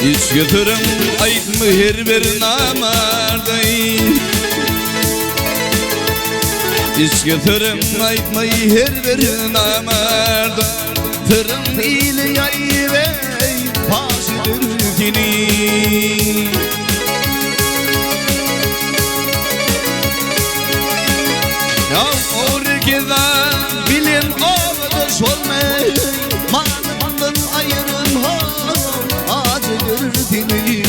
Içki syrym aýtma her bir namardaý. Içki syrym aýtma her bir namarda. Syrym ile ýaýyp eý, paş eder seni. Ýa orgeza bilen obada şolmy, Malymdan aýrym ha, ajydyr seni.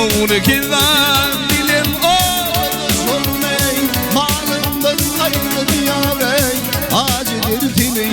Orgeza bilen obada şolmy, Malymdan aýrym ýa-eý, ajydyr seni.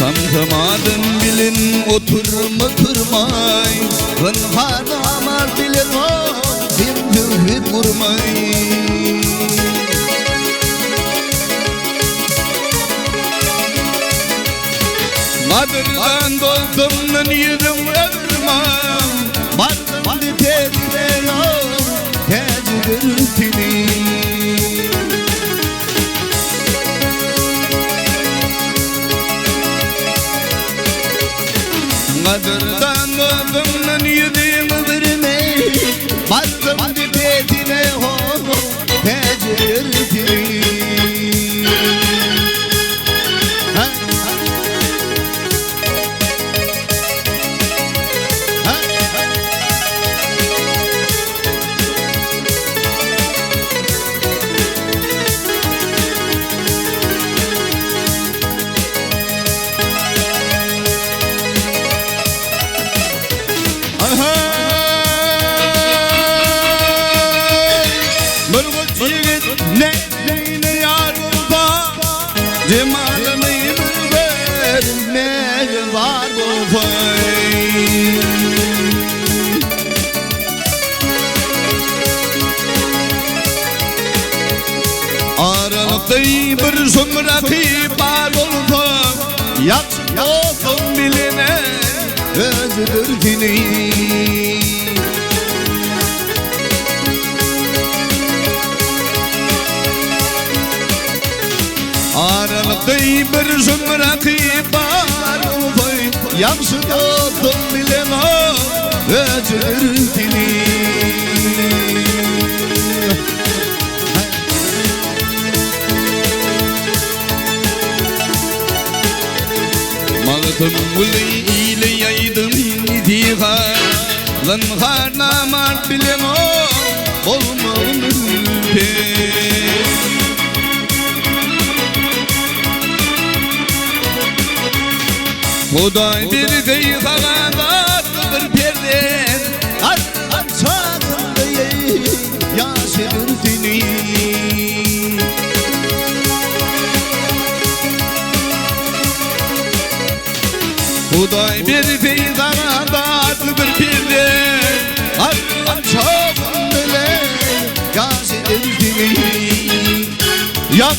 Tamtamadym bilin oturma turmay, Zynhar namart bilen o sen söhbet gurmay. Gadyrdan dostumdan ýüzüň öwürmän, Bardym depesine ýol, täjidir seni. Gadyrdan dostumdan ýüzüň öwürmän, Bardym depesine ýol, täjidir seni. Bir goç ýigit ne ne ýar bolsa, Jemalyny bir görmege zar bolsa. Aralykda bir şum rakyp bar bolsa, Ýagşy dostum biline özüdir seni. Aralykda bir şum rakyp bar bolsa, Ýagşy dostum bilen özüdir seni. Magtymguly ile ýaýdym nesihat, Zynhar namart bilen bolmagyn ülpet. Hudaý berdi saňa datly bir perzent, Arkan çagynda ýaş eder seni. Hudaý berdi saňa datly bir perzent, Arkan çagynda ýaş eder seni. Ýaş.